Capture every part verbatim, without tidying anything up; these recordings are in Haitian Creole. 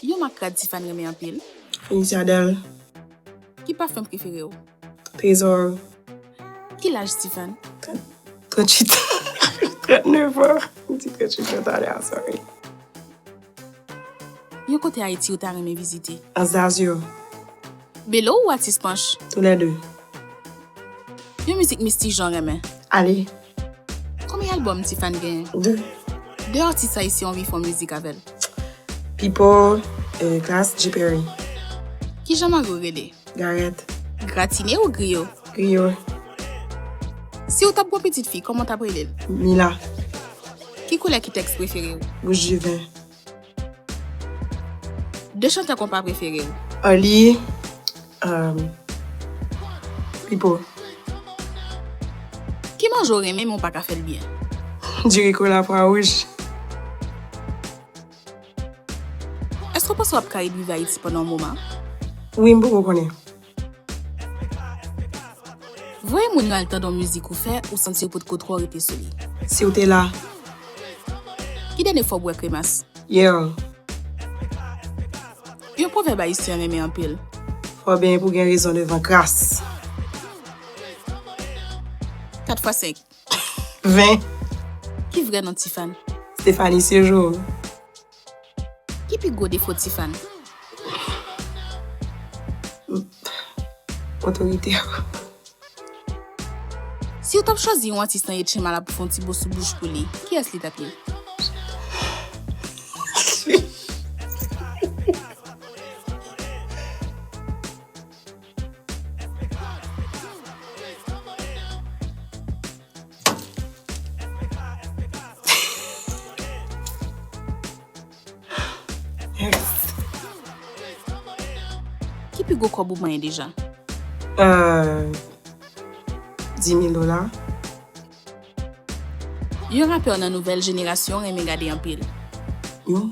Yon mak rad Tiffany renmen anpil. Felicia Del. Ki pafen prefere w? Trezor. Ki laj Tiffany? Tranntuit. Trannef an. M di tranntuit an talè a, sorry. Yon kote Ayiti ou ta renmen vizite? Anzazyo. Belo ou Atis Panch? Toulède. Yon mizik Misty Jean renmen? Ale. Konbyen albòm Tiffany genyen? De. De atis ayisyen ou anvi fè yon mizik avè l? Pipo, euh, Klass, G Perry. Kijan mari w rele? Garèt. Gratine ou griyo? Griyo. Si w t ap gen yon pitit fi, kòman w t ap rele l? Mila. Ki koulè ki tèks prefere w? Bouch diven. De chantè konpa prefere w? Arly, euh, Pipo. Ki manje w renmen men w pa ka fè l byen? Diri kola pwa wouj. Èske w panse w ap ka ret viv Ayiti pandan yon moman? Wi, m poko konnen. Voye moun yo al tande yon mizik ou fè ou santi yo potko twò rete sou li. Si w te la. Ki dènye fwa w bwè kremas? Yè. Yon pwovèb ayisyen renmen anpil. Fò benyen pou gen rezon devan kras. Kat fwa senk. Ven. Ki vrè non Tiffany? Stéphanie Séjour. Ki pi gwo defo Tiffany? Otorite. Si w t ap chwazi yon atis nan Etchenma la pou fè yon ti bo sou bouch pou li, kiyès li t ap ye? Ki pi gwo kòb ou manyen deja? Euh, dis mil dola. Yon rapè nan nouvèl jenerasyon renmen gade anpil. Yon.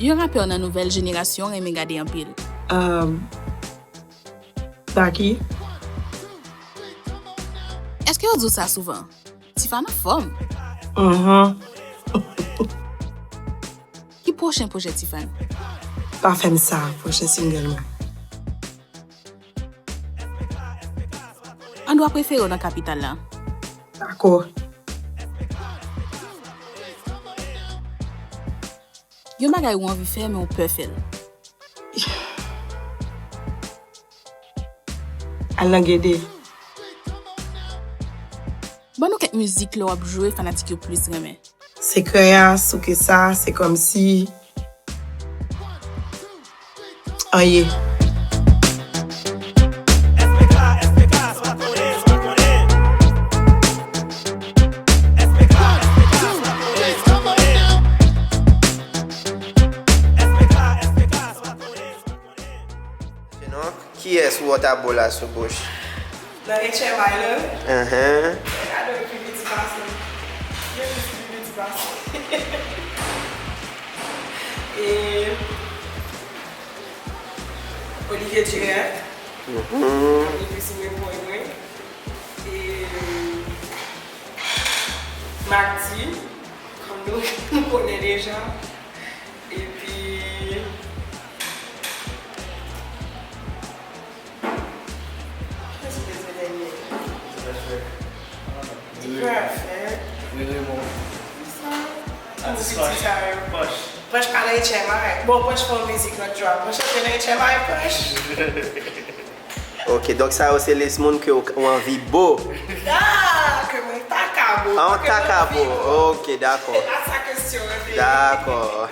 Yon rapè nan nouvèl jenerasyon renmen gade anpil. Euh, Baky. Èske yo di w sa souvan? Tiffany anfòm. Mhm. Ki pwochen pwojè Tiffany? Pa fè m sa, pwochen single mwen. Andwa prefere w nan kapital la? Dakò. Yon bagay ou anvi fè men ou pè fè l. Al nan Gede. Ban nou kèk mizik lè w ap jwe fanatik yo plis renmen. Sekrè a, Souke sa, Se kòmsi. An ye. Kiyès ou wòt abo la sou bouch? Nan H M I la. Ahan. Gade w pi piti pase m. Gen plis ki pi piti pase m. E Olivier Durant. Mhm. Ap vin pisi mwen pou mwen. E Mack D, kòm nou, nou konnen deja. Epi, kiyès ou te di dènye? Di Perfect. Di Perfect. Wi, wi, bon. Kisa? Atis Panch. Panch pa nan H M I. Bon, Panch fè yon mizik lòt jou a. Panch antre nan H M I, Panch. Ok, donk sa yo se lis moun ke w, w anvi bo. Ah, ke mwen ta ka bo. Ah, w ta ka bo. Ok, dakò. Se pa sa kesyon an te ye. Dakò.